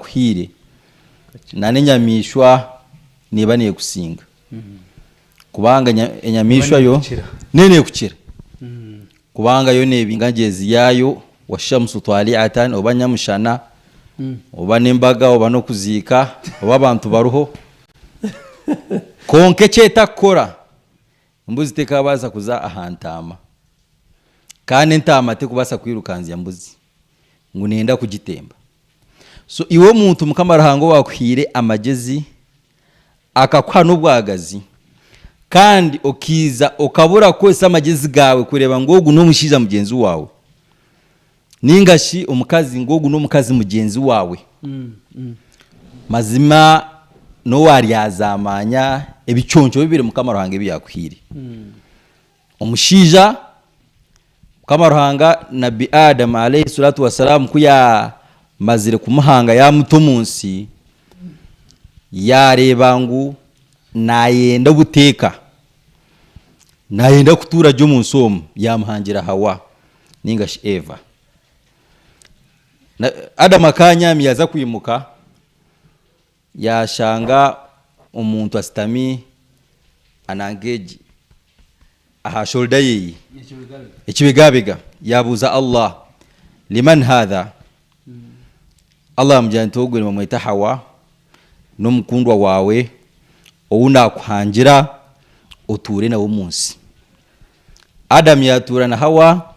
yakuhaire, n'enyamaishwa neeba neekusinga. Kubanga enyamaishwa yo neeba neekukira. Kubanga yo neebinga ngyenzi yaayo, washamsu twaliatan oba nyamushana, oba n'embaga oba n'okuziika, oba abantu bariho. Kwonka eki etakukora, embuzi tekabaasa kuza aha ntaama. Kandi entaama tekubaasa kwirukanzya mbuzi ngu neyenda kugitemba. So iwe omuntu Mukama Ruhanga owakuhaire amagyezi, akakuha n'obwagazi, kandi okaiza okabura kukozesa amagyezi gaawe kureeba ngu ogu n'omushaija mugyenzi waawe, ninga shi omukazi ngu ogu n'omukazi mugyenzi waawe, mazima n'owaryazamanya ebiconco bibiri Mukama Ruhanga ebi yaakuhaire. Omushaija, Mukama Ruhanga Nabbi Adam alayhi salatu wa salam ku yaamazire kumuhanga yaamuta omu nsi, yaareeba ngu naayenda obuteeka, naayenda kutuura gye omu nsi omu, yaamuhangira Hawa ninga shi Eva. Adam akaanyaami yaaza kwimuka, Yaashanga omuntu ashutami ananka egi aha shoulder yeye ekibegabega yabuuza Allah liman hadha? Allah yamugira nti ogwe nibamweta Hawa n'omukundwa waawe ou nakuhangira otuure nawe omunsi. Adam yatuura na Hawa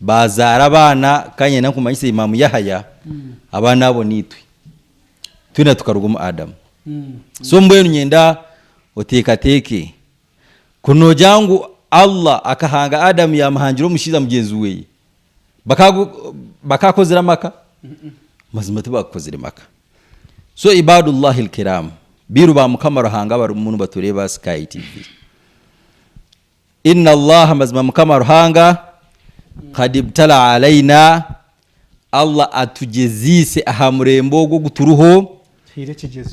Baazaara abaana, ka nyenda nkumanyise Imam Yahaya, abaana abo niitwe. Twena tukaruga omu Adamu. So mbwenu nyenda oteekateeke, ku noogira ngu Allah akahanga Adamu yaamuhangira omushaija mugyenzi weye, bakaakozire amaka? Mazima tibaakukozire maka. So Ibadullahi Alkiram, bairu ba Mukama Ruhanga abarimu nibatureeba aha Sky TV. Inna Allaha mazima Mukama Ruhanga kad ibtala alaina, Allah atugyeziise aha murembe ogu oguturiho,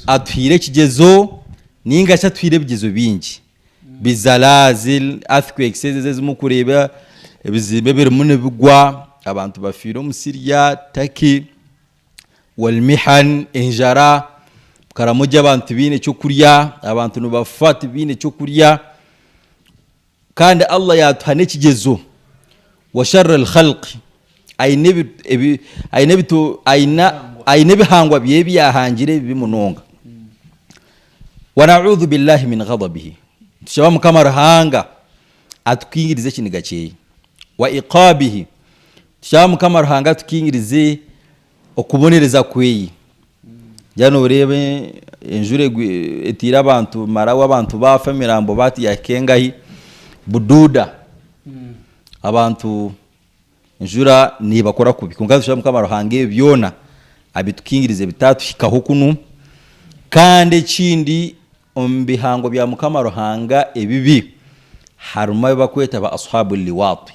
atuhaire ekigyezo ninga shi atuhaire ebigyezo bingi, bizalazil, earthquakes ezo ezi murikureeba, ebizimbe ebirimu nibigwa, abantu bafiire omu Syria, Turkey, walmihan, enjara, Karamoja abantu tibaine ky'okurya, abantu nibafa tibaine ky'okurya, kandi Allah yaatuha n'ekigyezo wa sharri al-khalqi, aine ebi aine ebitu aine aine ebihangwa bye ebi yaahangire ebibi munonga. Wa na'udhu billahi min ghadabihi, nitushaba Mukama Ruhanga atukingirize ekiniga kyeye. Wa iqaabihi, tushaba Mukama Ruhanga atukingirize okubonereza kweye. Ngira noreeba enjura etiire abantu Malawi abantu baafa emirambo baati yahika engahi Bududa abantu enjura nebakora kubi kwonka nitushaba Mukama Ruhanga ebyo byona abitukingirize bitatuhikaho kunu kandi ekindi omu bihango bya Mukama Ruhanga ebibi harimu abu bakweta ba ashabu liwati.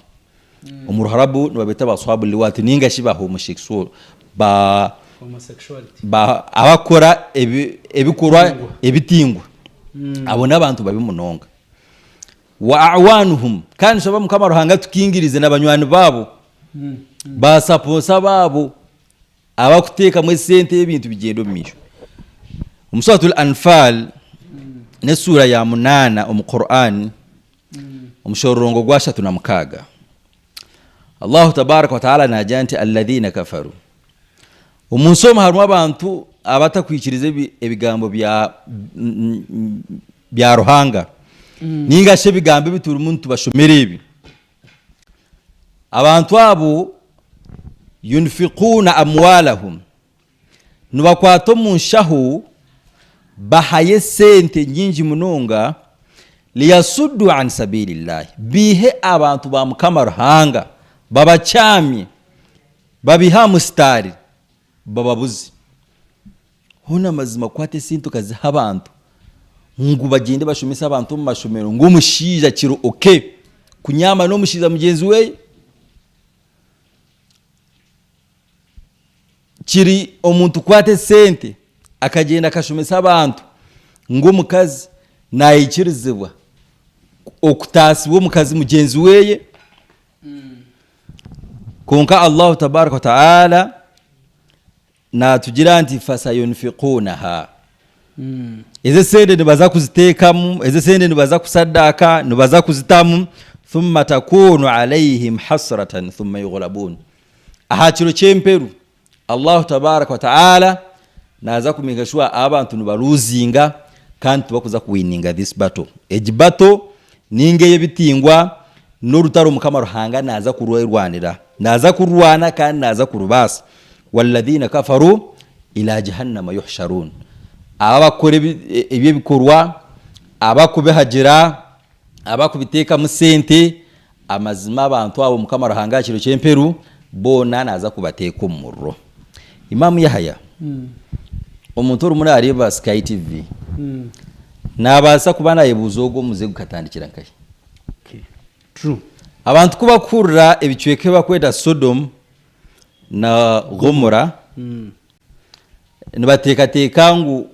Omu Ruharabu nibabeeta ba ashabu liwati ninga shi ba homosexual ba Homosexuality. ba abakora ebi ebikorwa ebitingwa. Abo n'abantu babi munonga. Wa awanuhum kandi nshaba Mukama Ruhanga atukingirize na banywani baabo, ba saponsa baabo abakuteekamu esente ebintu bigyende omu maisho. Omu Suratul Anfal n'esuura ya munaana omu Quran, Omushororongo gw'ashatu na mukaaga, Allahu tabaaraka wa ta'ala naagira nti, Alladhiina kafaru. Omu nsi omu harimu abantu abatakwikiriza ebigambo bya bya Ruhanga ninga shi ebigambo ebi turimu nitubashomera ebi. Abantu abo yunfiquuna amwalahum Nibakwata omu nshaho bahayo esente nyingi munonga liyasuddu an sabiilillahi, baihe abantu ba Mukama Ruhanga babakyamye babaihe aha musitaari bababuze. Hoona mazima kukwata esente okaziha abantu ngu bagyende bashomese abantu omu mashomero ngu omushaija kiri okay kunyaama n'omushaija mugyenzi we? Kiri omuntu kukwata esente akagyenda akashomesa abantu ngu omukazi naikirizibwa okutaasibwa omukazi mugyenzi weye. Kwonka Allahu tabaraka wa ta'ala. Naatugira nti fasayunfiquunaha. Ezo esente nibaza kuziteekamu, ezo esente nibaza kusadaaka, nibaza kuzitamu, thumma takuunu alaihim hasratan thumma yughlabuun. Aha kiro ky'emperu, Allahu tabaaraka wa ta'ala naaza ku makinga sure abantu nibaluuzinga kandi tibakuza kuwininga this battle. Egi battle ninga ey'ebitingwa n'orutaro Mukama Ruhanga naaza kurwerwanira. Naaza kururwana kandi naaza kurubaasa. Walladhina kafaru ila jahannama yuhsharuun. Abo abakukora ebi ebikorwa, abakubihagira, abakubiteekamu sente, amazima abantu abo Mukama Ruhanga aha kiro ky'emperu boona naaza kubateeka omu muriro. Imam Yahaya, omuntu orimu naareeba Sky TV, naabaasa kuba naayebuuza ogu omuze gukatandikira nkahi? Abantu ku bakuhurira ebicweka ebi barikweta Sodom na Gomora, nibateekateeka ngu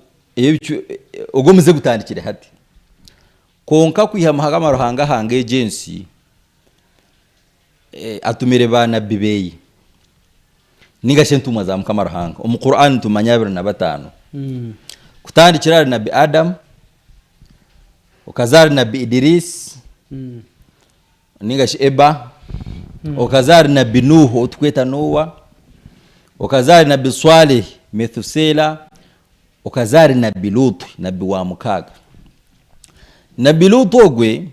ogwo omuze gutandikire hati. Kwonka kwiha Mukama Ruhanga ahanga egi ensi, atumire baanabbi beye ninga shi entumwa za Mukama Ruhanga. Omu Quran nitumanya 25. Kutandikira ahari Nabbi Adam, okaza ahari Nabbi Idris, ninga shi Eba, okaza ahari Nabbi Nuhu ou turikweta Noah, okaza ahari Nabbi Swaleh, Methusela, okaza ahari Nabbi Lutu, Nabbi wa mukaaga. Nabbi Lutu ogwe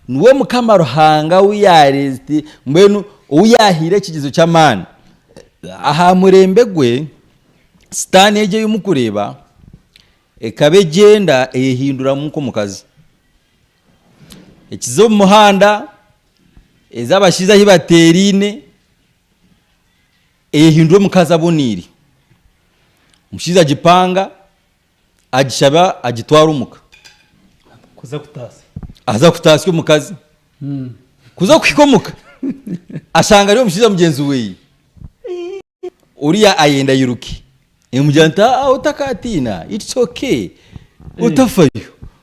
niwe Mukama Ruhanga ou yaareetsire, mbwenu ou yaahaire ekigyezo ky'amaani. Aha murembe gwe, Sitaane egyo ei murikureeba ekaba egyenda eyehinduramu nk'omukazi. Ekiza omu muhanda, eza abashaija ahu bateeraine, eyehindura omukazi aboneire. Omushaija agipanga, agishaba agitwara omuka. Kuza kutaasya. Aza kutaasya omukazi. Kuza kuhika omuka, ashanga ari omushaija mugyenzi weye. Oriya ayenda ayiruke. Emugira nti aa otakatiina, it's okay, otafayo,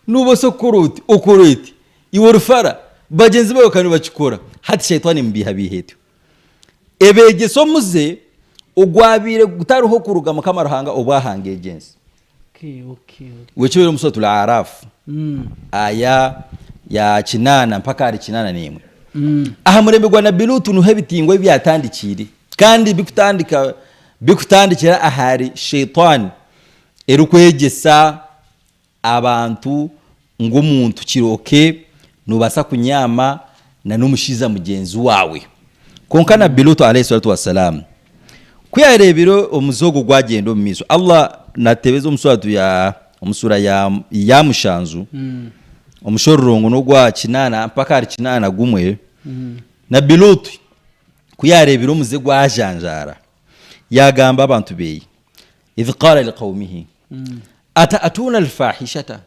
nobaasa kukora oti, okore oti, iwe ori fara, bagyenzi baawe bakaba nibakikora. Hati shaitani emubiihabiiha etyo. Ebeegyesa omuze ogwabaire gutariho kuruga Mukama Ruhanga obu ahanga egi ensi. Wekibere omu Suratul A'raf aya ya kinaana mpaka ahari 81. Aha murembe gwa Nabbi Lutu niho ebitingwa ebi byatandikiire kandi bikutandika bikutandikira ahari shaitani erikwegyesa abantu ngu omuntu kirooke nobaasa kunyaama na n'omushaija mugyenzi waawe. Kwonka Nabbi Lutu alayhi salatu wa salaam ku yareebire omuze ogwo gwagyenda omu maisho, Allah natebeza omu suratu ya omu sura ya ya mushanju omushororongo n'ogwa kinaana mpaka ahari kinaana gumwe, Nabbi Lutu ku yareebire omuze gwajanjaara yaagamba abantu beye, Idh qaala liqaumihi ata'atuuna alfahishata,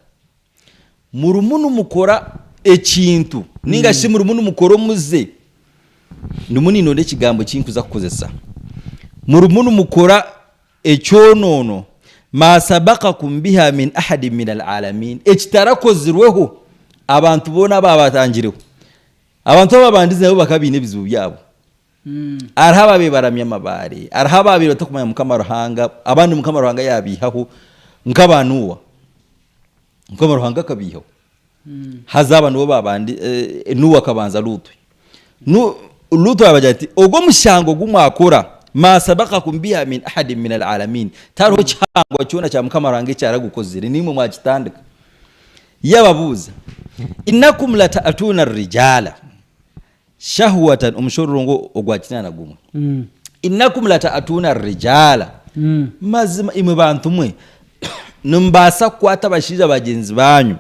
murimu nimukora ekintu ninga shi murimu nimukora omuze, ndimu nindonda ekigambo eki nkuza kukozesa, murimu nimukora ekyonoono, ma sabakakum biha min ahadin min al'alamiin, ekitarakozirweho abantu boona abaabatangireho. Abantu ababandize nabo bakaba baine ebizibu byabo. Hariho abaabaire baramya amabaare, hariho abaabaire batakumanya Mukama Ruhanga, abandi Mukama Ruhanga yaabiihaho nk'aba Noa. Mukama Ruhanga akabiihaho. Haza aba nibo baabandi eh, Noa akabanza Lutu. Nu- Lutu yaabagira ati, ogwo omushango ogu mwakora, ma sabakakum biha min ahadin min alalamin, tihariho kihangwa kyona kya Mukama Ruhanga ekyaragukozire, niimwe mwakitandika. Yaababuuza, innakum lata'tuuna arrijaala Shahwatan, omushororongo ogwa kinaana gumwe. Innakum lata'atuuna arrijaala, mazima imwe bantu mwe nimubaasa kukwata abashaija bagyenzi baanyu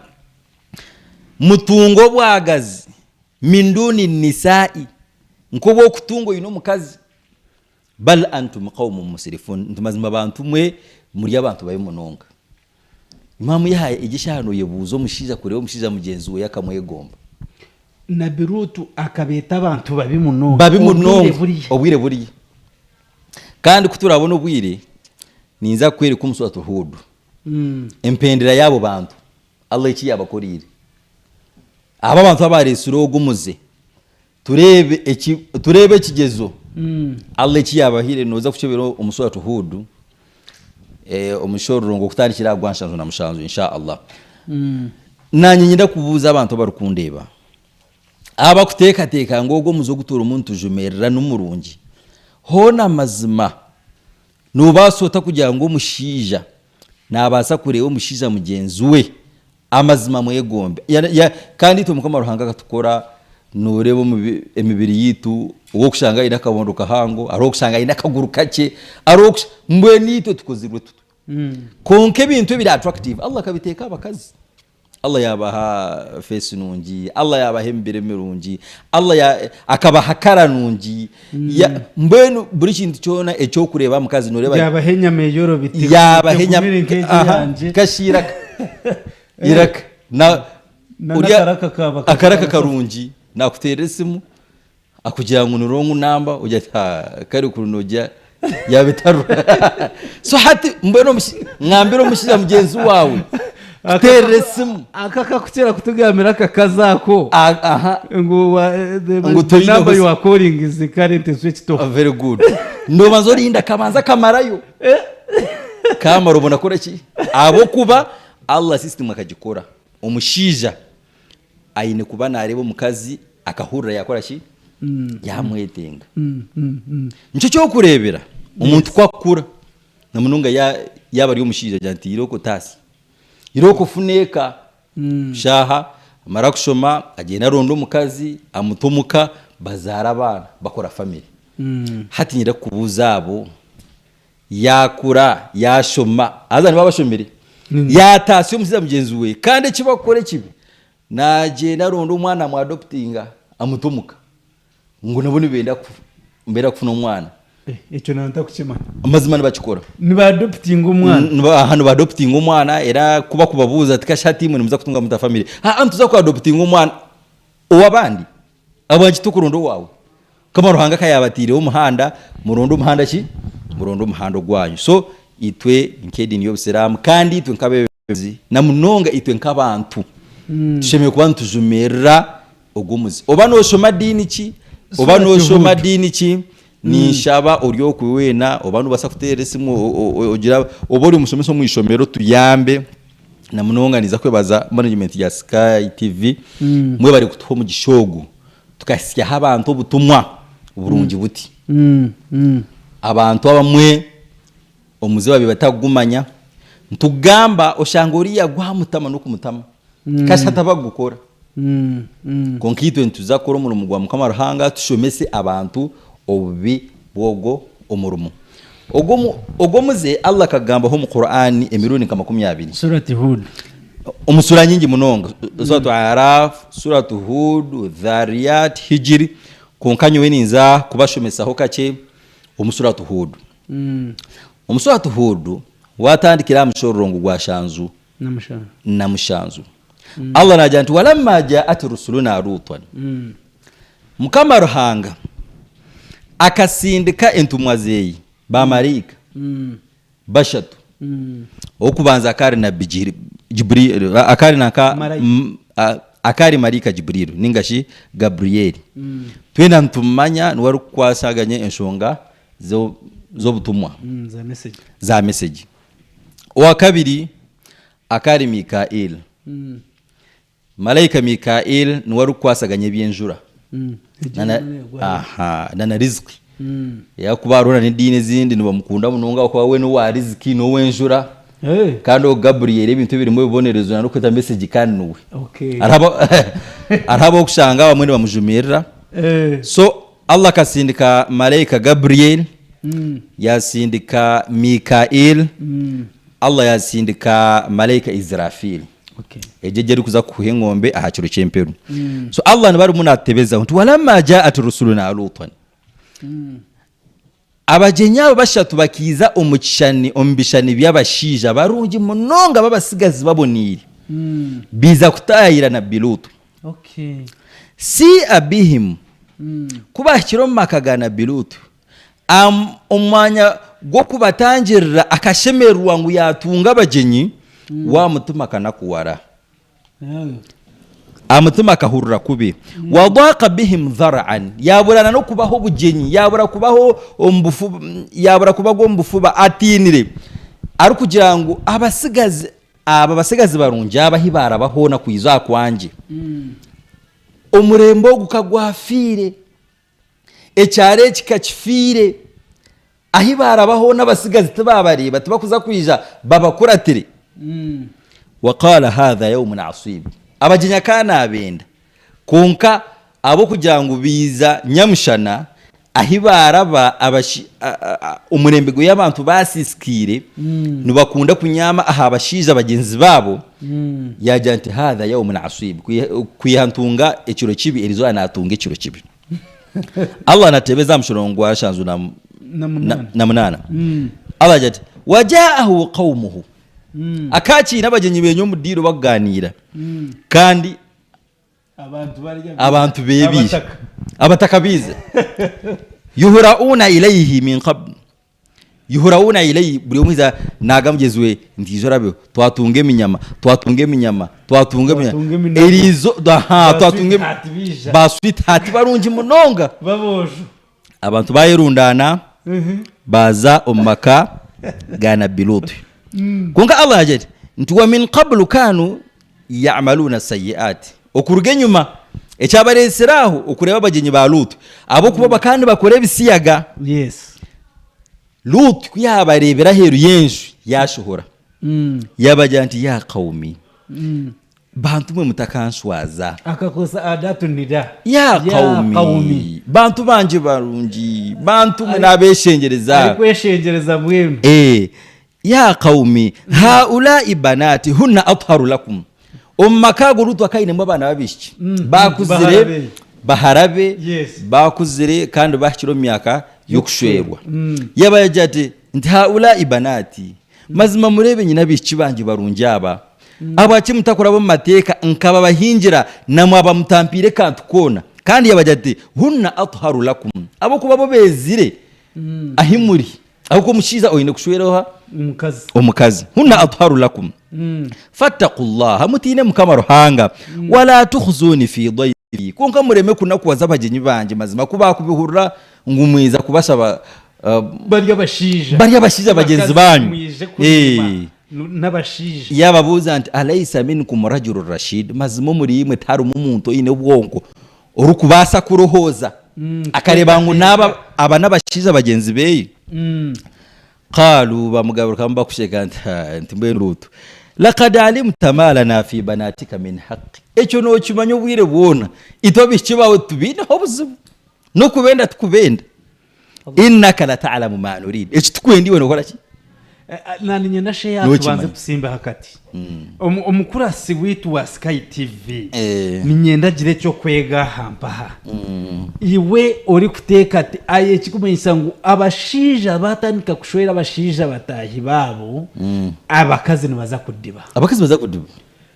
mutunge obwagazi min duuni nisaa'i, nk'obw'okutunga oine omukazi, bal antum qaumun musrifun, nti mazima bantu mwe muri abantu babi munonga. Imam Yahaya egyo eshaaha noyebuuza omushaija kureeba omushaija mugyenzi we akamwegomba. Nabbi Lutu akabeeta abantu babi munonga. Babi Obwire munonga buriya. obwire buriya. Kandi ku turaabone obwire, ninza kukwereka omu Suratu Huud empendera y'abo bantu, Allah eki yaabakoreire. Abo abantu abaareetsire ogwo muze, tureebe eki, tureebe ekigyezo. Allah eki yabahaire noza kukyebera omu suratu Hud omushororongo okutandikira aha gwa nshanju na mushanju insha Allah. Nanye nyenda kubuuza abantu abarikundeeba abakuteekateeka ngu ogu omuze ogu turimu nitujumirira nimurungi hoona amazima Noobaasa ota kugira ngu omushaija naabaasa kureeba omushaija mugyenzi we amazima amwegombe? Kandi itwe Mukama Ruhanga akatukora nooreeba emibiri yaitu, ow'okushanga aine akabondo kahango, hariho ow'okushanga aine akaguru kakye, hariho mbwenu itwe tukozirwe tutyo. Kwonka ebintu ebiri attractive Allah akabiteeka aha bakazi. Allah yaabaha face nungi, Allah yaabaha emibiri mirungi, Allah ya, akabaha kara nungi. Ya, mbwenu buri kintu kyona ekyokureeba aha mukazi noreeba Yaabaha enyama eyorobi te- yaabaha enyama tegumire nk'egi aha, yangye. kashi iraka iraka na Na uriya- n'akaraka kaaba akaraka kari karungi nakuteerera esimu Akugira ngu ni wrong number ogira ati haa kare kuri nogira yaba etarura so hati mbwenu ngambira omushaija mugyenzi waawe kuteerera esimu Aka akakukira kutugambira akakazi ako aha ngu Ngu the toine number you are calling is currently switched off. Very good nobanza orinda akabanza akamarayo kamara obona kukora ki ahabw'okuba Allah system akagikora omushaija Aine kuba naareeba omukazi akahurira yaakora ki? Yaamwetenga. Nikyo ky'okureebera omuntu ku akukura na munonga yaaba ari omushaija agira nti irooko taasya, irooko funa eka. Shaaha amara kushoma agyenda aronda omukazi amuta omuka bazaara abaana bakora famire. Hati nyine kukubuuza abo Yaakura, yaashoma, haza nibo abashomire, yaataasya omushaija mugyenzi we, kandi eki bakukora ekibi, naagyenda aronda omwana amuadoputinga amuta omuka, ngu nabo nibenda nibenda kufuna omwana. Ekyo naaba ntakukimanya. Amazima nibakikora. Nibaadoputinga omwana? Aha nibaadoputinga omwana era ku bakubabuuza ati kashi hati imwe nimuza kutunga muta famire? Haa nituza kuadoputinga omwana ow'abandi. Ahabw'enki tokuronda owaawe? Mukama Ruhanga ka yaabataireho omuhanda, muronde omuhanda ki? Muronde omuhanda ogwanyu. So itwe nk'ediini y'Obusiraamu kandi itwe nk'abeebembezi na munonga itwe nk'abantu tushemereire kuba nitujumirira ogwo muze. Oba nooshoma diini ki, oba nooshoma diini ki, ninshaba ori okwe weena oba noobaasa kuteera esimu ogire oba ori omushomesa omu ishomero tuyambe. Na munonga ninza kwebaza management ya Sky TV mwebare kutuha omugisha ogu tukahitsyaho abantu obutumwa burungi buti. Abantu abamwe omuze babaire batakugumanya nitugamba oshanga oriya gwamutama n'okumutama kasha tabakugukora. Kwonka itwe nituza kukora omurimo gwa Mukama Ruhanga tushomese abantu obubi bw'ogwo omurimo. Ogwo omuze Allah akagugambaho omu Qur'an emirundi nka 20. Surat Hud. Omu sura nyingi munonga, Surat Araf, Surat Hud, Dhariyat, Hijr, kwonka nyowe ninza kubashomesaho kakye omu Surat Hud. Omu Surat Hud, watandikira aha mushororongo gwa shanzu na mushanzu. Allah nagira nti walamma ja'at rusuluna Lutan. Mukama Ruhanga akasindika entumwa zeye bamaraika bashatu. Ow'okubanza akaba ari nabbi Jibril, akaba ari nanka akaba ari maraika Jibril ninga shi Gabriel. Twena nitumumanya niwe arikukwasaganya enshonga z'obutumwa za message. Owa kabiri akaba ari Mikaeli. Malaika Mikaeli niwe arikukwasaganya eby'enjura na riziki. Ahakuba hariho n'ediini ezindi nibamukunda munonga ahakuba we n'owa riziki n'ow'enjura. Kandi ogu Gabriel ebintu ebirimu ebibonerezo n'okweta mesegi kandi niwe. Hariho ab'okushanga abamwe nibamujumirira. So Allah akasindika Malaika Gabriel, yaasindika Mikaeli, Allah yaasindika Malaika Israfil. Egyo egyo erikuza kuhuha engombe aha kiro ky'emperu. So Allah niwe arimu naatutebezaho nti walamma ja'at rusuluna Lutan. Abagyenyi abo bashatu bakaiza omu kishani omu bishani by'abashaija barungi munonga b'abatsigazi baboneire, baiza kutaayayira Nabbi Lutu. Si'a bihim, ku baahikire omu maka ga Nabbi Lutu, omu mwanya gw'okubatangirira akashemererwa ngu yaatunga abagyenyi, wa mutima akanakuwara. Aha mutima akahurira kubi. Wadhaqa bihim dhar'an, yaabura na n'okubaha obugyenyi, yaabura kubaho omu bufu, yaabura kubagwa omu bufuba atiinire, arikugira ngu abatsigazi aba abatsigazi barungi aba ahi baaraba hoona kwija aha kwangye, omurembe ogu ka gwafiire, ekyaro eki ka kifiire, ahi baaraba hoona abatsigazi tibaabareeba, tibakuza kwija babakuratire. Waqaala haadha yaumun asiib, abagyenyi akaba naabenda, kwonka ahabw'okugira ngu baija nyamushana, ahi baaraba omurembe gwe abantu baasiisikaire, nibakunda kunyaama aha bashaija bagyenzi baabo, yaagira nti haadha yaumun asiib, kwiha ntunga ekiro kibi, erizooba naatunga ekiro kibi. Allah nateebeza aha mushorongo gwa nshanju na munaana. Allah agira ati, Wajaahu qawmuhu, akaakiira abagyenyi beenyu omu diiro bakugaaniira, kandi abantu beebiija, abataka biize, yuhura'uuna ilayhi min qabl, Yuhurauna ilayhi, buri omwe aiza naaga mugyenzi we nti ija orabeho, twatunga eminyama, twatunga eminyama, twatunga eminyama, Twatunga eminago. eriizo, aha, Ba twatunga emi- sweetheart baija. ba sweetheart barungi munonga. Baboojo. Abantu baayerundaana baaza omu maka ga Nabbi Lutu. Kwonka Allah yaagira ati, nti wa min qablu kaanu ya'maluuna sayi'aati, okuruga enyima ekyabareetsire aho okureeba abagyenyi ba Lutu, ahabw'okuba bakaba nibakora ebisiyaga. Yes. Lutu ku yaabareebire aheeru y'enju, yaashohora, yaabagira nti, Ya qaumi, bantu mwe mutakanshwaza. Akakozesa adatu nida. Ya qaumi, bantu bangye barungi, bantu mwe nabeeshengyereza. Arikweshengyereza mbwenu. Eh, Ya qaumi haulai banati hunna atharu lakum, omu maka ago Lutu akaba ainemu abaana b'abaishiki baakuzire, Bahara be. bahara be Yes. baakuzire kandi baahikire omu myaka y'okushwerwa. Yabagira ati nti haulai banati, mazima mureebe nyine abaishiki bangye barungi aba, ahabwaki mutakuraba omu mateeka nkababahingira na mwaba mutampiire kantu koona? Kandi yabagira ati hunna atharu lakum, ahabw'okuba bo beezire ahi muri. Ahabw'okuba omushaija oine kushwera oha? Omukazi. Omukazi. Hunna atharu lakum. Fattaqullaha, mutiine Mukama Ruhanga. Wala tukhzuni fi daifi, kwonka mureme kunakuwaza abagyenyi bangye mazima ku baakubihurira ngu mwiza kubashaba Bari abashaija. Bari abashaija bagyenzi Bakazi banyu. mwije kuriima n'abashaija. Yaababuuza nti, Alaisa minkum rajulun rashid, mazima omuriimwe tiharimu muntu oine obwonko orikubaasa kurohooza akareeba ngu naaba aba n'abashaija bagyenzi be? Qaaluu bamugarukamu bakusheka nti, Ha, nti mbwenu Luutu, laqad alimta ma lanaa fi banatika min haqi, ekyo nookimanya obwire bwona, itwe abaishiki baawe titubiineho obuzibu, n'okubenda tikubenda. Innaka lata'lamu ma nuriid, eki tukwenda iwe nookora ki? Na niinyenda sheya Nookimanya. tubanze tusimbe aha kati. Omukurasi waitu wa Sky TV Eh. niinyenda agire eky'okwega aha mpaha. Iwe orikuteekate aye ekirikumanyisa ngu abashaija baatandika kushwera abashaija bataahi baabo, abakazi nibaza kudiba. Abakazi nibaza kudiba.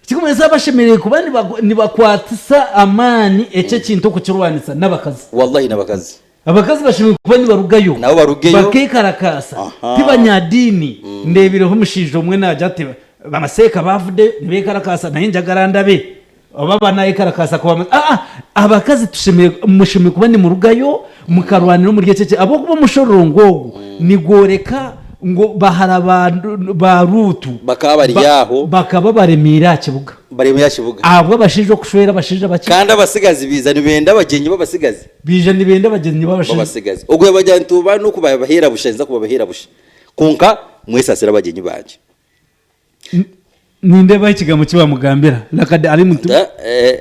Ekirikumanyisa bashemereire kuba nibakwatisa amaani eki ekintu okukirwanisa n'abakazi. Wallahi n'abakazi. Abakazi bashemereire kuba nibarugayo Nabo barugeyo. bakekarakaasa Aha. ti banyadiini. Ndeebireho omushaija omwe naagira ati bamaseeka baavude nibekarakaasa naye njagara ndabe oba banayekarakaasa kuba aa abakazi tushemereire mushemereire kuba nimurugayo mukarwanira omuri eki eki ahabw'okuba omushororongo ogu nigworeka ngu bahara ba ba Ruutu Bakaba bari aho. bakaba baremeire aha kibuga Baremeire aha kibuga. ahabw'abashaija okushwera abashaija bakye. Kandi abasigazi baija nibenda abagyenyi b'abasigazi. Baija nibenda abagyenyi b'abashaija. B'abatsigazi. Ogwo yabagira nti, Oba n'okubaheera busha, ninza kubabaheera busha. Kwonka mwesaasire abagyenyi bangye. Nindeebaho ekigambo ki baamugambira, Lakad alimtu.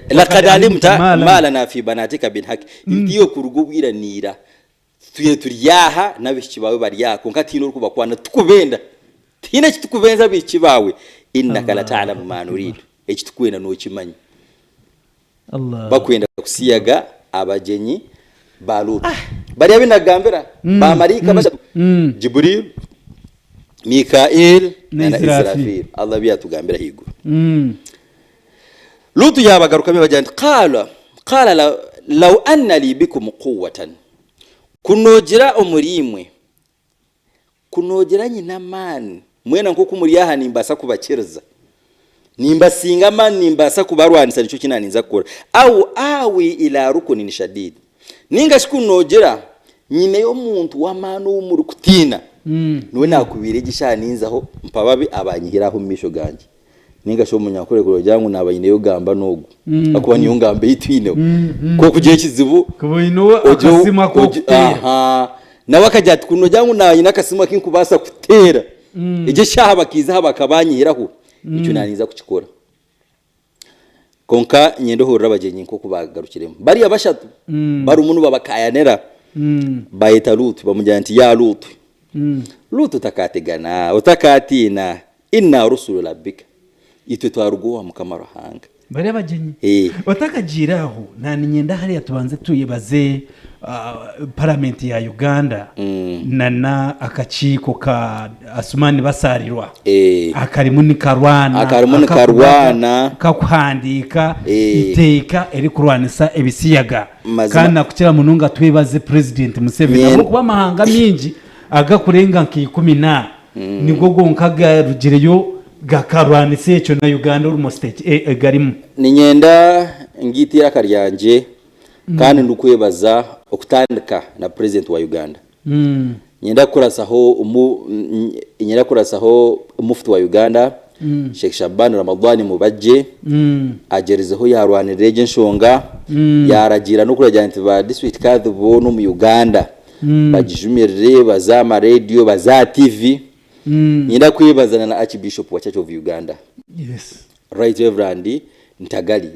Lakad alimta ma lana fi banatika min haki. Nti iwe kuruga obwira na ira tutwire turi aha n'abaishiki baawe bari aha, kwonka tihaine orikubakwana, titukubenda. Tihaine eki tukubenza abaishiki baawe. Innaka lata'lamu ma nuriidu. Eki tukwenda nookimanya. Bakwenda kusiyaga abagyenyi ba Lutu. Bari abu nagambira, baamaraika bashatu, Jibril, Mikail na Israfil. Allah ebi yatugambira ahaiguru. Lutu yaabagarukamu yabagira nti, Qaala, qaala law anna li bikum quwwatan, ku noogira omuriimwe, ku noogira nyine amaani, mwena nk'oku muri aha nimbaasa kubakiriza. Nimbasinga amaani nimbaasa kubarwanisa nikyo ki naaninza kukora. Au awi ila rukunin shadiid. Nainga shi ku noogira nyineyo omuntu w'amaani ou murikutiina, niwe naakubaire egi shaaha ninzaho mpababe abanyihire aha omu maisho gangye. Nainga shi omunyankore kuri ogira ngu naaba nyineyo gamba n'ogu, ahakuba niyo ngamba ei twineho. Ku orikugira ekizibu, Kuba oineho akasimu aku orikuteera. Nawe akagira ati, kuri noogira ngu naaba nyine akasimu aku nkubaasa kuteera, egyo eshaaha bakaiza aha bakabanyihiraho, ekyo naaninza kukikora. Kwonka nyenda ohurire abagyenyi nk'oku baagarukiremu. Bariya bashatu barimu nibabakaayanira, baayeta Luutu bamugira nti, Yaa Luutu, Luutu otakaategana, otakaatiina, inna rusulu rabbika, itwe twaruga owa Mukama Ruhanga. Bariya abagyenyi otakagiire aho, naaniinyenda hariya tubanze twebaze Paramenti ya Uganda na n'akakiiko ka Asuman Basaalirwa akarimu nikarwana Akarimu nikarwana. kakuhandiika eiteeka erikurwanisa ebisiyaga. Mazima. Kandi nakukira munonga twebaze Purezidenti Museveni ahabw'okuba amahanga maingi agakurenga nka ikumi na nigo gonka agarugireyo gakarwanisa ekyo na Uganda almost egarimu. Niinyenda ngiite eiraka ryangye Kandi ndikwebaza okutandika na president wa Uganda. Nyenda kukurasaho nyenda kukurasaho mufti wa Uganda Sheikh Shaban Ramadhan Mubajje agyerizeho yarwanirira egyo enshonga yaragiira nokuragira nti ba district kadhi boona omu Uganda bagijumirire baze aha ma radio baze aha TV. Nyenda kwebaza na na Archbishop wa Church of Uganda Right Reverend Ntagali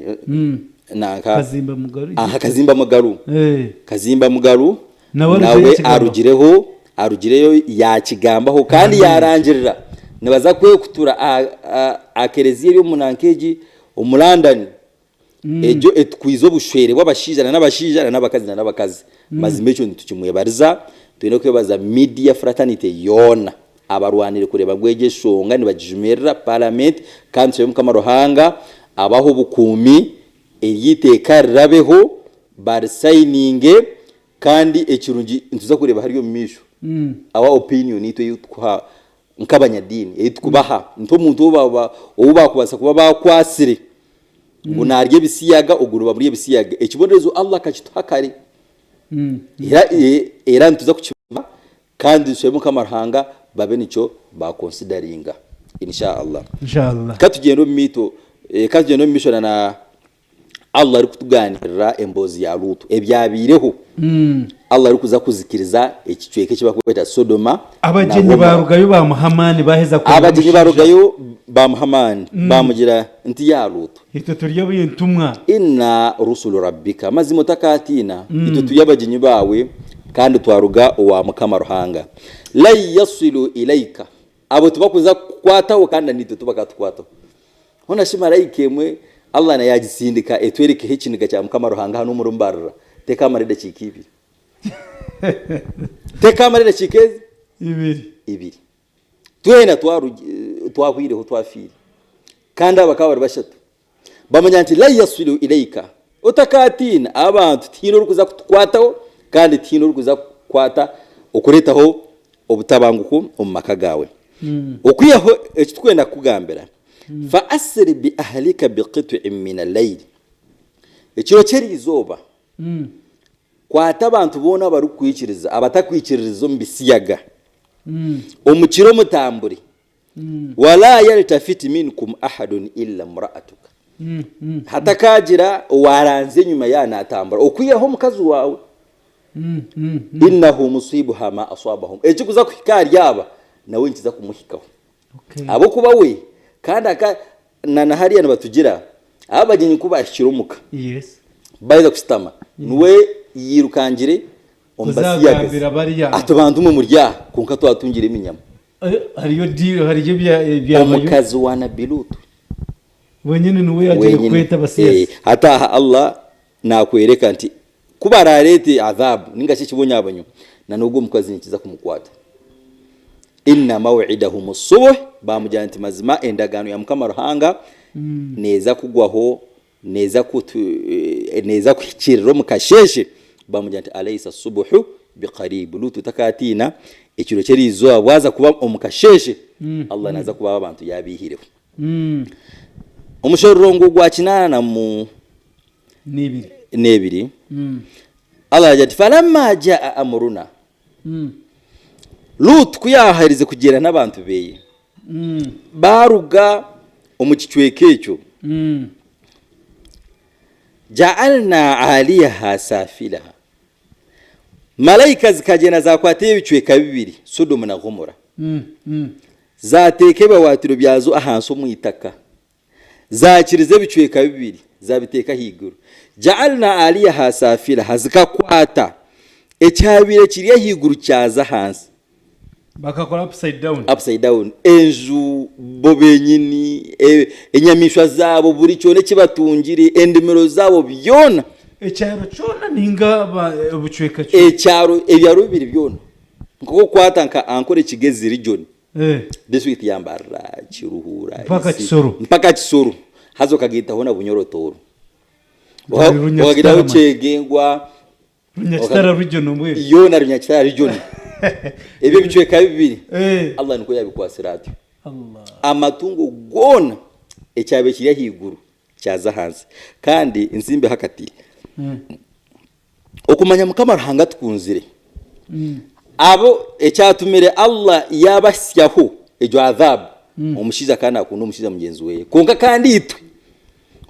nanka Kazimba Mugalu. Aha Kazimba Mugalu. Eh. Kazimba Mugalu Nawe nawe arugireyo akigambaho. arugireho arugireyo yakigambaho kandi yarangirira nibaza kwekutura aha kereziya eri omu nanka egi omu London egyo etukwize obushwere bw'abashaija na n'abashaija na n'abakazi na n'abakazi. Mazima ekyo nitukimwebariza twine kwebaza media fraternity yoona. Abarwanire kureeba ngu egyo enshonga nibagijumirira Paramenti kandi tushabe Mukama Ruhanga abahe obukuumi, eryo eiteeka rirabeho, barisayininge kandi ekirungi nituza kureeba hariya omu maisho our opinion itwe ei turikuha nk'abanyadiini ei turikubaha nti omuntu ou baakubaasa kuba baakwatsire ngu naarya ebisiyaga ogwo nibamurya ebisiyaga. Ekibonerezo Allah akakituha kare era nituza kukiba Kandi tushabe Mukama Ruhanga babe nikyo ba consideringa Insha Allah. Insha Allah. Ka tugyende omu miito, ka tugyende omu maisho na na Allah arikutuganirira emboozi ya Lutu, ebyabaireho Allah arikuza kuzikiriza ekicweka eki barikweta Sodoma na Abagyenyi Gomora. baarugayo baamuha amaani baaheza kureba Abagyenyi omushaija. baarugayo baamuha amaani, baamugira nti, Ya Lutu! Itwe turi ab'entumwa. Inna rusulu rabbika, mazima otakaatiina, itwe turi abagyenyi baawe kandi twaruga owa Mukama Ruhanga. Lan yasilu ilaika, abo tibakuza kukukwataho kandi na naitwe tibakatukwataho. Hoona shi Maraika emwe Allah na yaagitsindika etwerekeho ekiniga kya Mukama Ruhanga hanu omuri Mbarara, tekaamara edakiika ibiri. Tekaamara edakiika ezi? Ibiri. Ibiri. Twena twahwireho, twafiire. Kandi aba bakaba bari bashatu. Bamanya nti, Lan yasilu ilaika, otakaatiina, abantu tihaine orikuza kutukwataho kandi tihaine orikuza kukwata okureetaho obutabanguko omu maka gaawe. Okwihaho eki turikwenda kukugambira, fa asri bi ahlika biqit'in mina layili, ekiro ky'eriizooba kwata abantu boona abarikukwikiriza, abatakwikiririza omu bisiyaga, omu kiro mutambure, Wala yaltafit minkum ahadun illa imra'atuka, hatakaagira owaaranzya enyima yaaba naatambura okwihaho omukazi waawe, innahu musiibuha ma aswabahum, ekirikuza kuhika ahari aba nawe nikiza kumuhikaho ahabw'okuba we kandi aka na na hariya nibatugira abagyenyi ku baahikire omuka baaheza kushutama niwe yairukangire omu basiyagazi Kuzagambira bariya. ati bantu mwe muri aha kwonka twatungire eminyama. Hariyo deal hariyo ebyabayo. Omukazi wa Nabbi Lutu. Wenyine niwe yagiire Wenyine. kweta abasiyasi. Eh, hati aha Allah nakwereka nti ku barareete adhabu ninga shi ekibonyabonyo na n'ogwo omukazi nikiza kumukwata. Inna maw'idahumu subuh, bamugira nti mazima endagaano ya Mukama Ruhanga neeza kugwaho Neeza kutu, neeza kuhikiirira omu kasheeshe. Baamugira nti, Alaisa subuhu biqariib. Lutu otakaatiina, ekiro ky'eriizooba bwaza kuba omu kasheeshe, Allah naaza kuba aba bantu yaabaihireho. Omushororongo gwa kinaana na mu N'ebiri. n'ebiri, Allah aragira ati, Falamma jaa amuruna. Lut ku yaaherize kugyenda n'abantu beye, baaruga omu kicweka ekyo, Ja'alna 'aliyaha safilaha. Malaika zikagyenda zaakwata ebicweka bibiri, Sodomu na Gomora, zaateeka ebiwawaatiro byazo ahansi omu itaka, zaakiriza ebicweka bibiri, zaabiteeka ahaiguru. Ja'alna 'aliyaha safilaha, zikakwata ekyabaire kiri ahaiguru kyaza ahansi. Bakakora upside down. Upside down. Enju bo benyini, enyamaishwa zaabo, buri kyona eki batungire, endimiro zaabo, byona. Ekyaro kyona ninga obucweka kyona? Ekyaro, ebyaro bibiri byona. Nk'oku okukwata nka Ankole Kigezi region, district ya Mbarara, Kiruhura, Mpaka Kisoro. Mpaka Kisoro. Haza okagaitaho na Bunyoro Tooro. Okagaitaho Kyegengwa. Runyakitara region mbwenu. Yoona Runyakitara region. Ebyo ebicweka bibiri Allah nikwo yabikwatsire atyo. Amatungo goona ekyabaire kiri ahaiguru kyaza ahansi. Kandi nsimbeho akati. Okumanya Mukama Ruhanga atukunzire. Abo ekyatumire Allah yabahitsyaho egyo adhab, omushaija akaba nakunda omushaija mugyenzi weye. Kwonka kandi itwe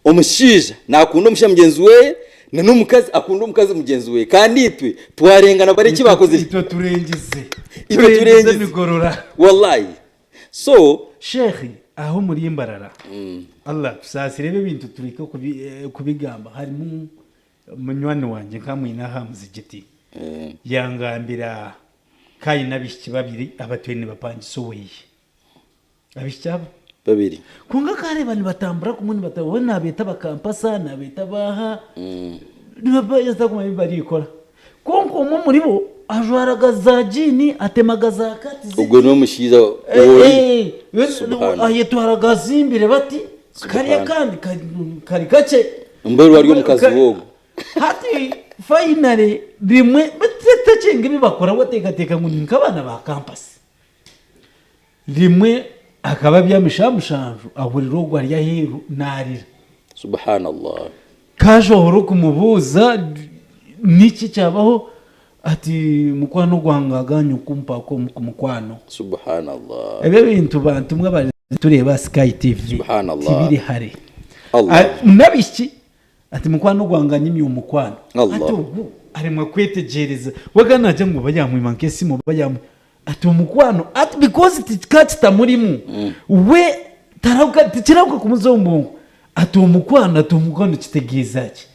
Omushaija naakunda omushaija mugyenzi we, na n'omukazi akunda omukazi mugyenzi we. Kandi itwe twarengana bari eki baakozire. Itwe turengize. Itwe Turengize turengize. emigorora. Wallahi. So. Sheikh aho omuri Mbarara, Allah atusaasire ebi ebintu tureke kubigamba harimu munywani wangye nkaba mwine aha muzigiti yangambira ka aine abaishiki babiri abatwire nibapangisa oweye. Abaishiki abo. Babiri. Kwonka akareeba nibatambura kumwe nibatambura, we naabeeta bakampasa, naabeeta baaha, nibabaasa kumanya ebi barikora. Kwonka omwe omuribo ajwaraga za jiini, atemaga za kati ziti. Ogwo n'omushaija ori. Subhanallah. Ayetwaraga azimbire bati, kariya Subhanallah. akandi kari kakye. Mbwenu ari omukazi w'ogwo. Hati finally rimwe, takyenga ebi bakora we ateekateeka ngu ni nk'abaana ba kampasi. Rimwe akaba abyami shaaha mushanju ahurira ogwo ari aheeru naarira. Subhanallah. Kaashohora okumubuuza niki ekyabaho ati mukwano gwange aganye kumpaho omukwano. Subhanallah. Ebi ebintu bantu mwe abarikutureeba aha Sky TV Subhanallah. tibiri hare. Allah. N'abaishiki Ati mukwano gwange anyimya omukwano. Allah. Ati ogu aremwa kwetegyereza. We ka naagira ngu oba yaamwima nk'esimu oba yaamu ati omukwano ati because ka kitamurimu we tarahuka tikirahuka kumuza omu bwongo. Ati omukwano ati omukwano kitegeeza ki?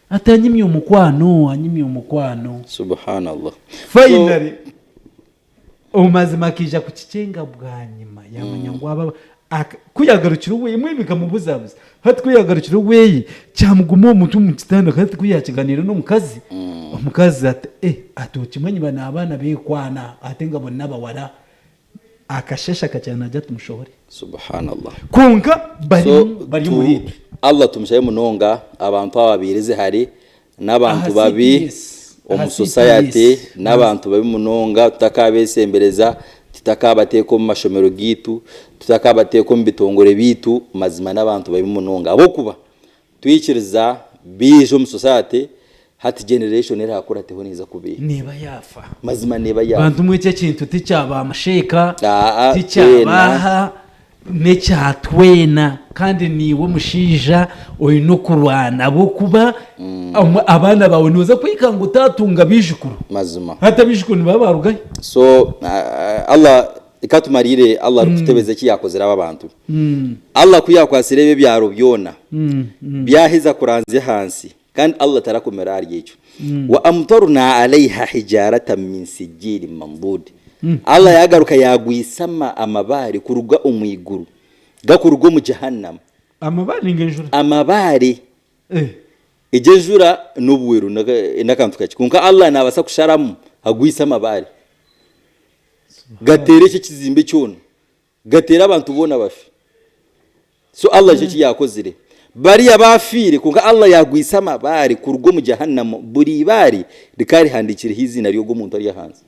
Ati anyimya omukwano anyimya omukwano. Subhanallah. Finally Omu mazima akaija kukikyenga bwanyima yaamanya ngu aba ku yaagarukire oweye mbwenu bikamubuzabuza. Hati ku yaagarukire oweye kyamuguma omu mutwe omu kitanda hati ku yaakiganiire n'omukazi, omukazi ati eh ati okimanyi banu abaana beekwana ate nga bo n'abawara. Akasheeshe akakira naagira ati mushohore. Subhanallah. Kwonka barimu So bari omuri tu itwe. Allah tumushabe munonga abantu aba bairize hare n'abantu Aha babi CPS. omu Aha society CPS. n'abantu babi munonga tutakabesembereza tutakabateeka omu mashomero gaitu tutakabateeka omu bitongore byaitu mazima n'abantu babi munonga ahabw'okuba twikiriza baija omu society hati generation eraakurateho neeza kuba eha? Neeba yaafa. Mazima neeba yaafa. Bantu mwe eki ekintu tikya ba musheeka, Aa, tikya twena. baaha, n'ekya twena. Kandi niiwe omushaija oine okurwana ahabw'okuba abaana baawe nooza kwikanga otaatunga baijukuru. Mazima. Hati abaijukuru nibaba baarugahi? So Allah ka tumariire Allah arikututebeza eki yaakozire aba bantu. Allah ku yaakwatsire ebi ebyaro byona byaheza kuranzya ahansi kandi Allah tarakomera ahari ekyo. Wa amtarna alaiha hijaratan min sijilin mandud. Allah yaagaruka yaagwisa amabaare kuruga omu iguru gakuruga omu Jahannam. Amabaare ninga enjura? Amabaare. Egyo enjura n'obweru n'akantu kakye kwonka Allah naabaasa kusharamu agwise amabaare gateere ekyo ekizimbe kyona. Gateere abantu boona bafe. So Allah nikyo eki yaakozire. Bariya baafiire kwonka Allah yaagwisa amabaare kuruga omu Jahannam buri ibaare rikaba rihandiikireho eiziina ry'ogwo omuntu ari ahansi.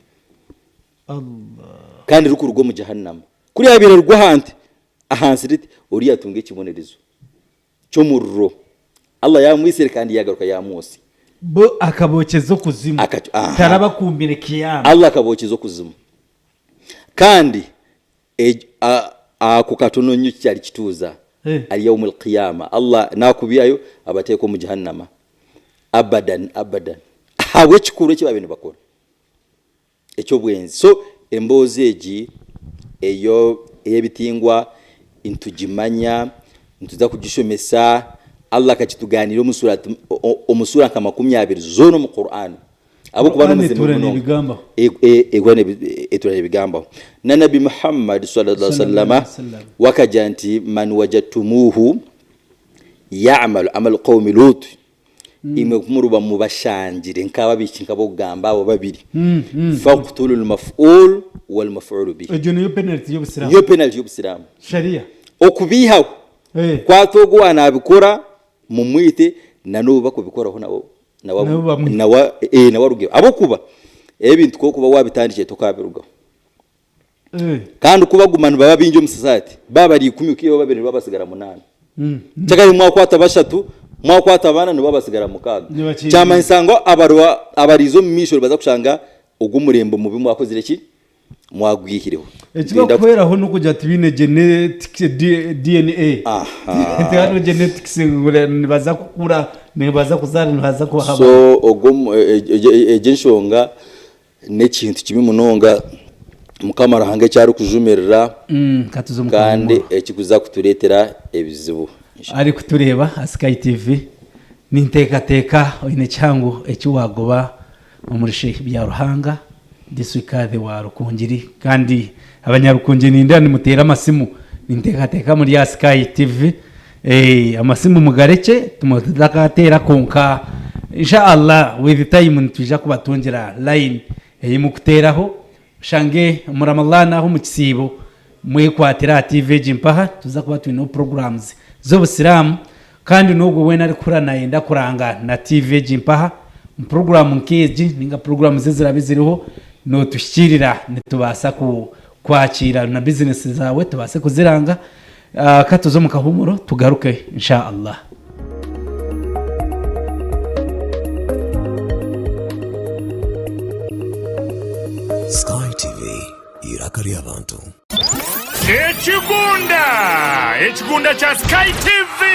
Kandi ririkuruga omu Jahannam. Ku ryabaire rigwa ahanti, ahansi riti, oriya atunga ekibonerezo. ky'omuriro. Allah yaamwitsire kandi yaagaruka yaamwotsya. Bo akabookyeza okuzimu. Akati, aha. Tarabakuumire Kiyama. Allah akabookyeza okuzimu. Kandi eg- a- ako katono nnyo kikyali kituuza Eh. al yaumu alqiyama Allah naakubyayo abateeka omu jahannama abadan abadan ahabw'ekikorwa eki baabaire nibakora. Eky'obwenzi. So emboozi egi eyo ey'ebitingwa nitugimanya, nituza kugishomesa, Allah akakitugaaniira omu suura omu suura nka 20 zoona omu Qur'an. Ahabw'okuba Qur'an n'omuzimu etuura munonga. neebigambaho. Etuura etuura neebigambaho. Na Nabbi Muhammad swalla Allahu Sallallahu sallama alaihi wasallam. we akagira nti man wajadtumuuhu ya'malu amal qawmi Lut Imwe ku muriba mubashangire nk'ababiiki nk'ab'okugamba abo babiri, faqtulu lmaf'ul walmaf'ulu bihi. Egyo niyo penalty y'obusiraamu. Niyo penalty y'obusiraamu. Sharia. Okubiihaho, Eh. kwata ogwo owaanabikora mumwite na n'ou bakubikoraho nawe nawe Nabo bamwite. nawe eh, nawe arugeho. Ahabw'okuba ebintu ku orikuba waabitandikire tokaabirugaho. Eh. Kandi ku baguma nibaba baingi omu society, baaba bari ikumi okaihaho babiri nibo basigara munaana. Mm. Kyakare mwakwata bashatu, mwakwata bana nibo basigara mukaaga. Nibakiinga. Kyamanyisa ngu abarwa abariiza omu maisho nibaza kushanga ogwo murembe mubi mwakozire ki? Mwagwihireho. Nitwenda Ekibakuhweraho n'okugira ati baine genetics DNA. Aha. Tihariho genetics ngu nibaza kukura, nibaza kuzaara, nibaza kuha abaana. So ogwo omu- e- e- e- egyo enshonga N'ekintu kibi munonga Mukama Ruhanga eki arikujumirira Ka tuze omu kandi kahuumuro. ekirikuza kutureetera ebizibu. Arikutureeba aha Sky TV, ninteekateeka oine kihango eki waagoba omuri Sheikh Byaruhanga, District Kadhi wa Rukungiri kandi abanyarukungiri nindeeba nimuteera amasimu, ninteekateeka muri aha Sky TV, amasimu mugarekye tutakateera kwonka Insha Allah with time nitwija kubatungira line ei mukuteeraho oshange omu Ramadhan aho omu kisiibo mwekwatire aha TV egi mpaha nituza kuba twineho programs z'obusiraamu kandi n'ogwo weena arikuhurira nayenda kuranga na TV egi mpaha omu program nk'egi ninga programs eziraabe ziriho notuhikiirira nitubaasa kwakiira na business zaawe tubaase kuziranga. Ka tuze omu kahuumuro tugaruke Insha Allah. Sky TV, eiraka ry'abantu. Ekigunda! Ekigunda kya Sky TV!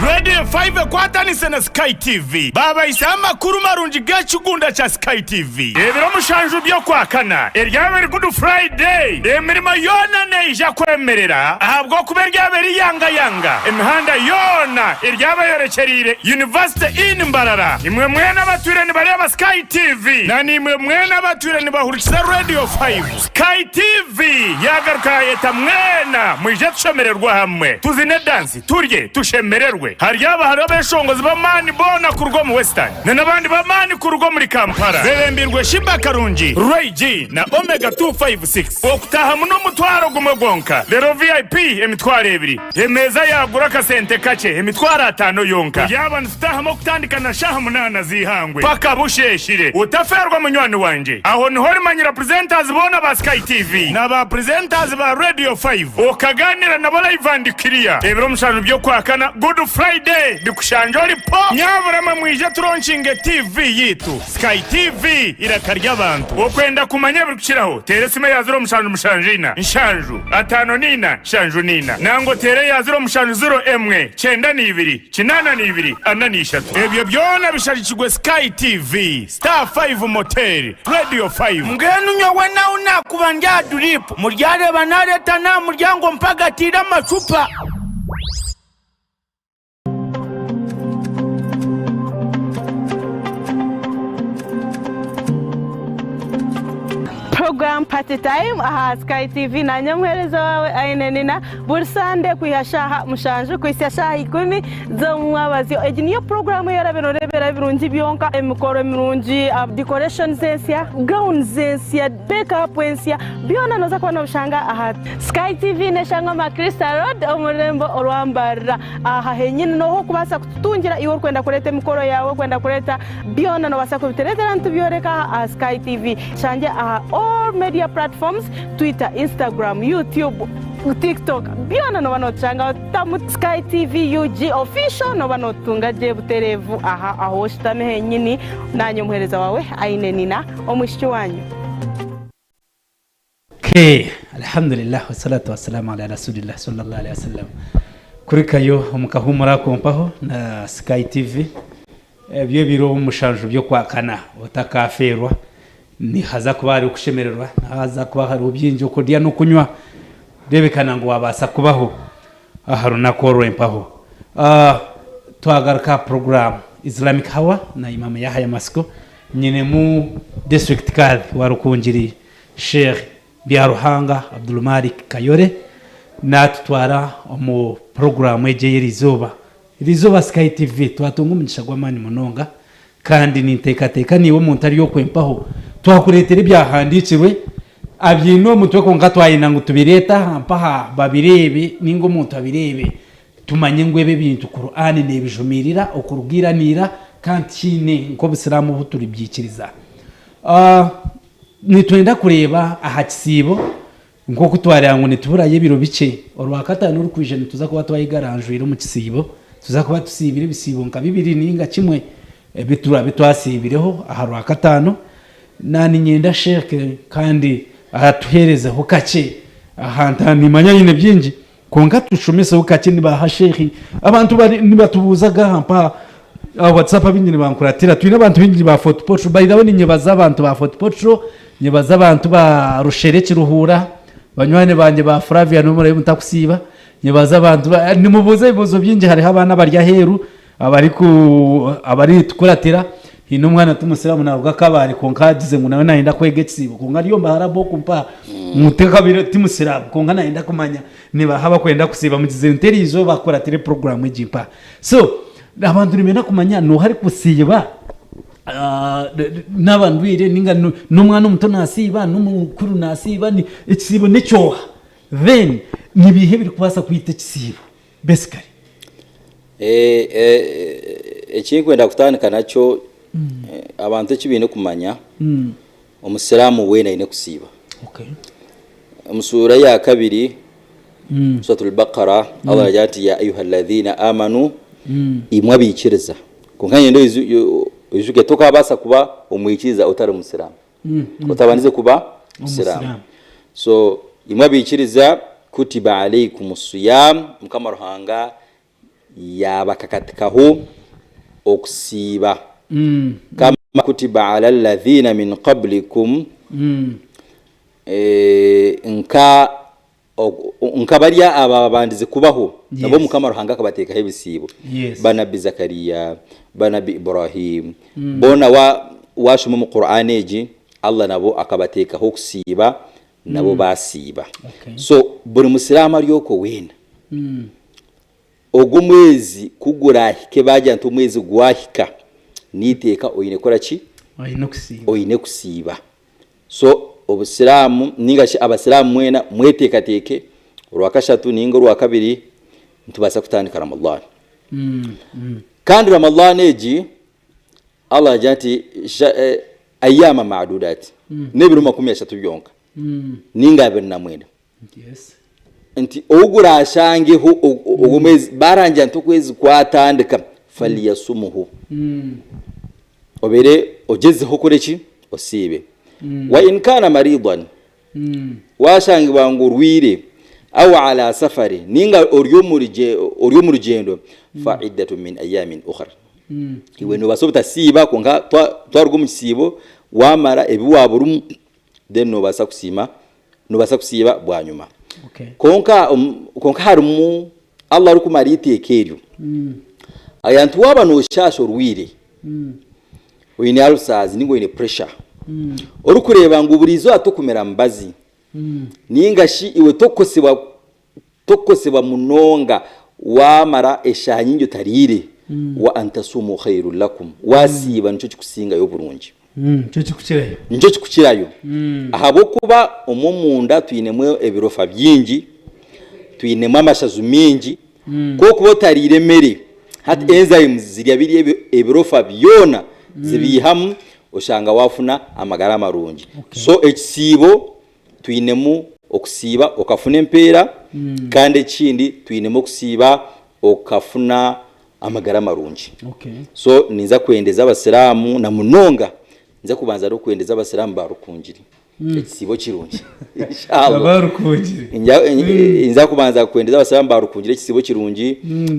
Radio Five ekwatanise na Sky TV baabahisaho amakuru marungi g'ekigunda kya Sky TV. Ebiro mushanju by'Okwakana eryaba eri Good Friday, emirimo yoona neija kwemerera ahabw'okuba eryaba eri yangayanga. Emihanda yoona eryaba eyorekyereire University Inn Mbarara. Imwe mwena abatwire nibareeba Sky TV na naimwe mwena abatwire nibahurikiza Radio Five, Sky TV yaagaruka yaayeta mwena mwije tushemererwe hamwe, tuzine dansi, Turye, tushemererwe. Haryaba hariho abeshongozi b'amaani boona kuruga omu Western na n'abandi b'amaani kuruga omuri Kampala bebembirwe Sheebah Karungi, Ray G na Omega 256. Okutahamu n'omutwaro gumwe gwonka, reero VIP emitwaro ebiri. Emeeza yaagura akasente kakye, emitwaro ataano yonka. Turyaba nitutahamu okutandika na shaaha munaana z'eihangwe paka busheeshire. Otafeerwa munywani wangye. Aho niho orimanyira presenters boona ba Sky TV na ba presenters ba Radio 5 okaganira nabo live and clear. Ebiro mushanju by'okwakana, Good Friday, bikushangye ori po! Nyabura mwe mwije turonkinge TV yitu, Sky TV, iraka ry'abantu. Okwenda kumanya ebirikukiraho, teera esimu eya ziro mushanju mushanju ina, nshanju, ataano n'ina, nshanju n'ina. Nangwa oteere eya ziro mushanju ziro emwe, kyenda n'ibiri, kinaana n'ibiri, ana n'ishatu. Ebyo byona bishagikirwe Sky TV. Star Five Motel, Radio Five. Mbwenu nyowe nahu naakuba ndi aha duriipu, muryareeba naareeta n'aha muryango mpagatiire amacupa. Program Party Time aha Sky TV nanye omuheereza waawe Aine Nina buri Sande kwiha shaaha mushanju kuhitsya shaaha ikumi z'omumwabazyo. Egi niyo puroguraamu ei oraabe nooreeberaho ebirungi byonka, emikoro mirungi, decorations ensya, gowns ensya, make up ensya, byona nooza kuba noobishanga aha Sky TV n'eshangwa aha Crystal Road omu rurembo orwa Mbarara. Aha henyini nooha orikubaasa kututungira iwe orikwenda kureeta emikoro yaawe, orikwenda kureeta byona noobaasa kubitureetera nitubyoreka aha aha Sky TV. Tushangye aha all media platforms, Twitter, Instagram, YouTube. TikTok byona nooba nootushangaho tamu Sky TV UG Official nooba nootutunga gye butereevu aha ahu oshutami henyini naanye omuheereza waawe Aine Nina omwishiki waanyu. K, Alhamdulillah wassalatu wassalamu ala rasulillah sallallahu alaihi wasallam. Kurikayo omu kahuumuro ako mpaho na Sky TV. Ebyo ebiro mushanju by'okwakana otakafeerwa nihaza kuba hariho okushemererwa, nihaza kuba hariho bingi okurya n'okunywa kureebekana ngu wabaasa kubaho aha runaku orwo mpaho. Twagaruka aha puroguraamu Islamic Hour na Imam Yahaya Matsiko nyinemu District Kadhi wa Rukungiri Sheikh Byaruhanga Abdulmalik Kayore natutwara omu puroguraamu egi ey'erizooba. Erizooba Sky TV twatunga omugisha gw'amaani munonga kandi ninteekateeka naiwe omuntu ari okwe mpaho twakureetera ebyahandiikirwe abiine omu mutwe kwonka twayenda ngu tubireete aha mpaha babireebe ninga omuntu abireebe tumanye ngu ebi ebintu Kur'ani nebijumiirira okuruga ira n'ira kandi tihaine nk'obusiraamu obu turibyikiriza. Nitwenda kureeba aha kisiibo Nk'oku twareeba ngu nituburayo ebiro bikye, Orwakataano orukwija nituza kuba twayegaranjwire omu kisiibo. Nituza kuba tusiibire ebisiibo nka bibiri nainga kimwe ebi turaabe twasiibireho aha Rwakataano. Naaniinyenda Sheikh kandi atuheerezeho kakye aha nta niimanya aine bingi kwonka tushomeseho kakye nibaha Sheikh. Abantu bari nibatubuuzaga aha mpa aha WhatsApp abaingi nibankuratira. Twine abantu baingi ba Fort Portal. By the way ninyebaza abantu ba Fort Portal. Nyebaza abantu ba Rushere Kiruhura, banywani bangye ba Flavia n'omurayo mutakusiiba. Nyebaza abantu ba nimubuuza ebibuuzo bingi hariho abaana abari aheeru abariku abaritukuratira. Haine omwana ti musiraamu naaruga Kabale kwonka agize ngu nawe nayenda kwega ekisiibo kwonka ari omu Baharabu oku mpaha ngu tikabire ti musiraamu kwonka nayenda kumanya nibaha abakwenda kusiiba mugize nti eriizooba akuratire puroguraamu egi mpaha. So abantu nibenda kumanya nooha arikusiiba. Naaba ndwaire ninga n'omwana omuto nasiiba n'omukuru nasiiba ekisiibo n'ekyoha then nibiiha ebirikubaasa kwita ekisiibo basically? Ekinkwenda kutandika nakyo abantu eki baine kumanya omusiraamu weena aine kusiiba. Omu suura ya kabiri Suratul Baqara Allah naagira ati ya ayuha alladhina amanu imwe abaikiriza. Kwonka niinyenda oijuke tokabaasa kuba omwikiriza otari musiraamu. Otabandize kuba musiraamu. So imwe abaikiriza kutiba aleikum siyam Mukama Ruhanga yaabakakatikaho okusiiba kama kutiba ala ladhina min qablikum nka nka barya ababandize kubaho nabo Mukama Ruhanga akabateekaho ebisiibo ba Nabbi Zakariya, ba Nabbi Ibrahim boona washoma omu Qur'an egi Allah nabo akabateekaho okusiiba nabo basiiba so buri musiraamu ari okwo weena Ogwo omwezi ku guraahike baagira nti omwezi gwahika, n'eiteeka oine kukora ki? Oine kusiiba. Oine kusiiba. So obusiraamu ninga shi abasiraamu mwena mweteekateeke orwakashatu ninga orwakabiri nitubaasa kutandika Ramadhan. Kandi Ramadhan egi Allah naagira nti ayaama maadudaat, n'ebiro 30 byonka ninga 29. Nti ou guraashangeho ogwo mwezi, baarangira nti okwezi kwatandika, falyasumuhu, obeere ogyezeho okore ki? Osiibe. Wa in kaana mariidan, waashangibwa ngu orwaire, au ala safari, ninga ori omu rugyendo, fa iddatun min ayaamin ukhar, iwe noobaasa obutasiiba kwonka twaruga omu kisiibo waamara ebi waaba orimu, then noobaasa kusiima Noobaasa kusiiba bwanyima. Kwonka kwonka harimu Allah arikumara eiteeka eryo. Agira nti waaba nooshaasha orwaire, oine ulcers ninga oine pressure, orikureeba ngu buri izooba tokumira mubazi, ninga shi iwe tokukosibwa tokukosibwa munonga waamara eshaaha nyingi otariire, wa antasuumu khairun lakum, waasiiba nikyo kikusingayo oburungi. Nikyo kikukirayo. Nikyo kikukirayo. Ahabw'okuba omu omunda twinemu ebirofa bingi, twinemu amashazu maingi, ku orikuba otariire emere, hati enzymes zirya biri ebirofa byona zibiihamu oshanga waafuna amagara marungi. So ekisiibo twinemu okusiiba okafuna empeera. Kandi ekindi twinemu okusiiba okafuna amagara marungi. So ninza kwendeza abasiraamu na munonga ninza kubanza n'okwendeza abasiraamu ba Rukungiri ekisiibo kirungi. Inshallah. Aba Rukungiri. Ninza kubanza kwendeza abasiraamu ba Rukungiri ekisiibo kirungi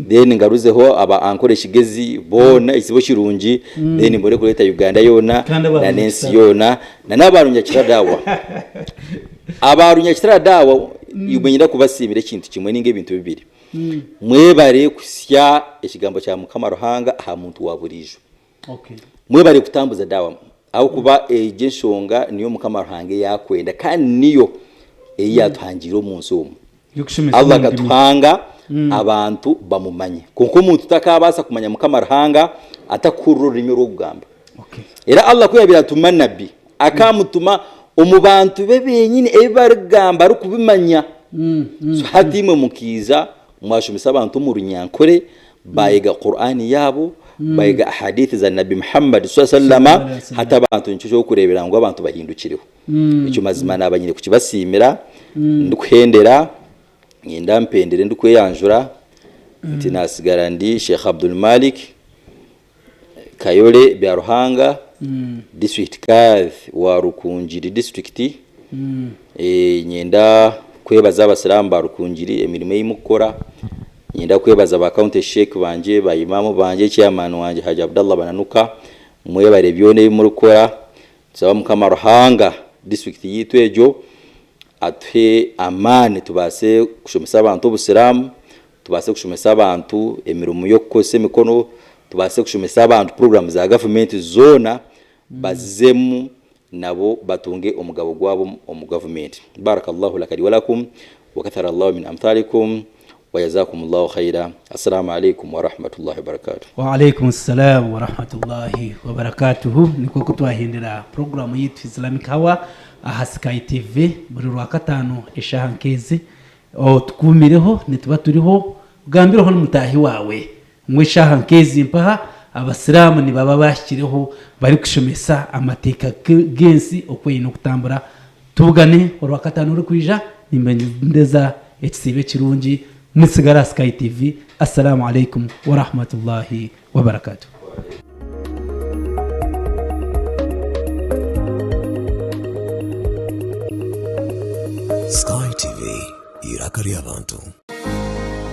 then ngaruzeho aba Ankole Kigezi boona ekisiibo kirungi then mbone kureeta Uganda yoona Kandi aba na n'ensi Runyakitara. yoona na n'aba Runyakitara daawa. Aba Runyakitara daawa niinyenda kubasiimira ekintu kimwe ninga ebintu bibiri. Mwebare kuhitsya ekigambo kya Mukama Ruhanga aha muntu wa buriijo. Mwebare kutambuza daawa ahabw'okuba egyo enshonga niyo Mukama Ruhanga ei akwenda kandi niyo ei yaatuhangiire omu nsi omu. Allah akatuhanga abantu bamumanye. Kwonka omuntu takaabaasa kumanya Mukama Ruhanga atakuhurira orurimi oru orikugamba. Era Allah ku yaabaire atuma Nabbi, akaamutuma omu bantu be benyini ebi barikugamba arikubimanya. So hati imwe mukaija mwashomesa abantu omu Runyankore, baayega Qur'an yaabo, baayega ahadiith za Nabbi Muhammad swalla sallama, hati abantu nikyo ky'okureebera ngu abantu bahindukireho. Ekyo mazima naaba nyine kukibasiimira, ndikuhendera, niinyenda mpendere ndikweyanjura nti naasigara ndi Sheikh Abdul Malik, Kayole Byaruhanga, District Kadhi wa Rukungiri District. Niinyenda kwebaza abasiraamu ba Rukungiri emirimo ei murikukora. Niinyenda kwebaza ba County Sheikh bangye, ba Imam bangye, Chairman wangye Hajji Abdallah Bananuka, mwebare byona ebi murikukora. Tusaba Mukama Ruhanga district yaitu egyo atuhe amaani tubaase kushomesa abantu obusiraamu, tubaase kushomesa abantu emirimo y'okukozesa emikono, tubaase kushomesa abantu puroguraamu za gavumenti zoona bazizemu nabo batunge omugabo gwabo omu gavumenti. Barakallahu laka li walakum wakathara Allahu min amthalikum wajazakum Allahu khaira. Assalamu alaikum warahmatullahi wabarakatuh. Wa alaikum salam wa rahmatullahi wa barakatuhu. Nikwo ku twahindura puroguramu yaitu Islamic Hour aha Sky TV buri Rwakataano eshaaha nk'ezi. Otukuumireho nituba turiho, ogambireho n'omutaahi waawe ngu eshaaha nk'ezi mpaha Abasiraamu nibaba baahikireho barikushomesa amateeka g'ensi oku eine okutambura. Tubugane Orwakataano orikwija, nimbendeza ekisiibo ekirungi, mutsigare aha Sky TV. Assalamu alaikum warahmatullahi wabarakatuh. Sky TV, eiraka ry'abantu.